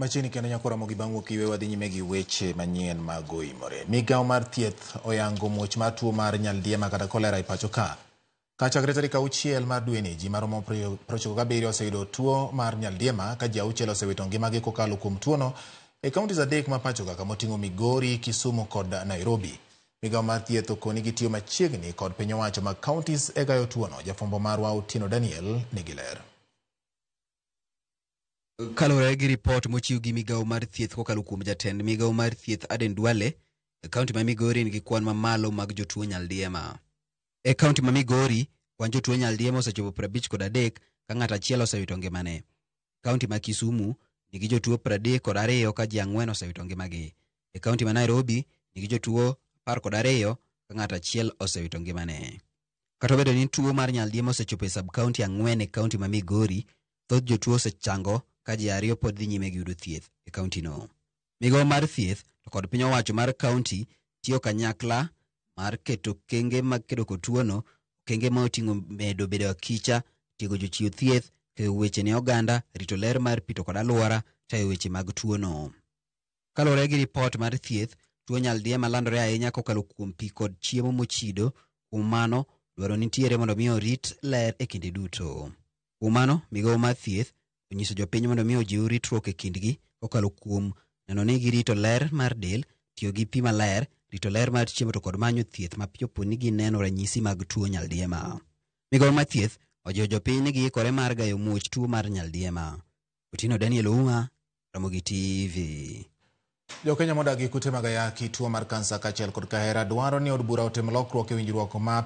Machiegni kendo nyako Ramogi bang' wuok yweyo wadhi nyime gi weche manyien mag oimore. Migawo mar thieth oyango muoch mar tuo mar nyaldiema kata kolera e pacho ka. Kachakre tarik 6 mar dweni, ji maromo 97 oseyudo tuo mar nyaldiema ka ji 6 osewito ngimagi kokalo kuom tuono e counties 3 ma pacho ka kamoting'o Migori, Kisumu kod Nairobi. Migawo mar thieth okoni gitiyo machiegni kod piny owacho mag counties e gayo tuono. Jafwambo marwa Otieno Daniel nigi ler. Kaluwore gi ripot mochiw gi migawo mar thieth kokalo kuom jatend migawo mar thieth Aden Duale, kaunti ma Migori nigi kwan mamalo mag jotuo nyaldiema. E kaunti ma Migori, kwan jotuo nyaldiema osechopo 53 ka ng'ato achiel osewito ngimane. Kaunti ma Kisumu nigi jotuo 32 ka ji 4 osewito ngimagi. E kaunti ma Nairobi nigi jotuo 12 ka ng'ato achiel osewito ngimane. Kata obedo ni tuo mar nyaldiema osechopo e sub-county 4 e kaunti ma Migori, thoth jotuo osechango ka ji 2 pod dhi nyime gi yudo thieth e kauntino. Migawo mar thieth to kod piny owacho mar kaunti tiyo kanyakla mar keto okenge mag kedo kod tuono, okenge ma oting'o medo bedo akicha, tiego jochiw thieth, keyo weche ne oganda, rito ler mar pi to kod alwora, tayo weche mag tuono. Kaluwore gi ripot mar thieth, tuo nyaldiema landore ahinya kokalo kuom pi kod chiemo mochido, kuom mano dwaro nitiere mondo mi orit ler e kinde duto. Kuom mano, migawo mar thieth onyiso jopiny mondo mi ojiw ritruok e kindgi kokalo kuom neno ni girito ler mar del, tiyo gi pi maler, rito ler mar chiemo to kod manyo thieth mapiyo po ni gineno ranyisi mag tuo nyaldiema. Migawo mar thieth ojiwo jopiny ni giikore mar gayo muoch tuo mar nyaldiema. Otieno Daniel Ouma, Ramogi TV. Jokenya modak gi kute mag ayaki, tuo mar kansa kaachiel kod kahera dwaro ni od bura otim lokruok e winjruok ma